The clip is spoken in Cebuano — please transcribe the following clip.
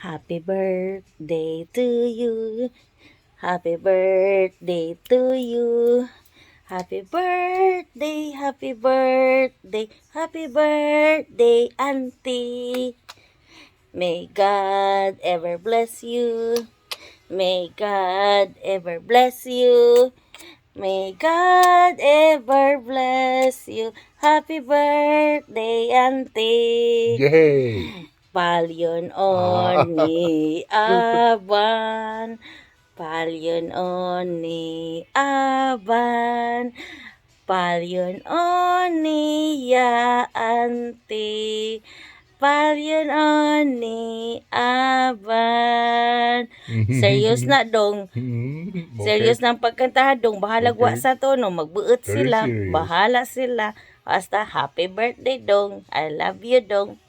Happy birthday to you. Happy birthday to you. Happy birthday, happy birthday, happy birthday, Auntie. May God ever bless you. May God ever bless you. May God ever bless you. Happy birthday, Auntie. Yay! Palyon on ni Aban. Palyon on ni Aban. Palyon on ni ya Auntie. Palyon on ni Aban. Serious na, dong. Serious na ang pagkanta, dong. Bahala sa tono. Magbuot Very sila. serious. Bahala sila. Basta happy birthday, dong. I love you, dong.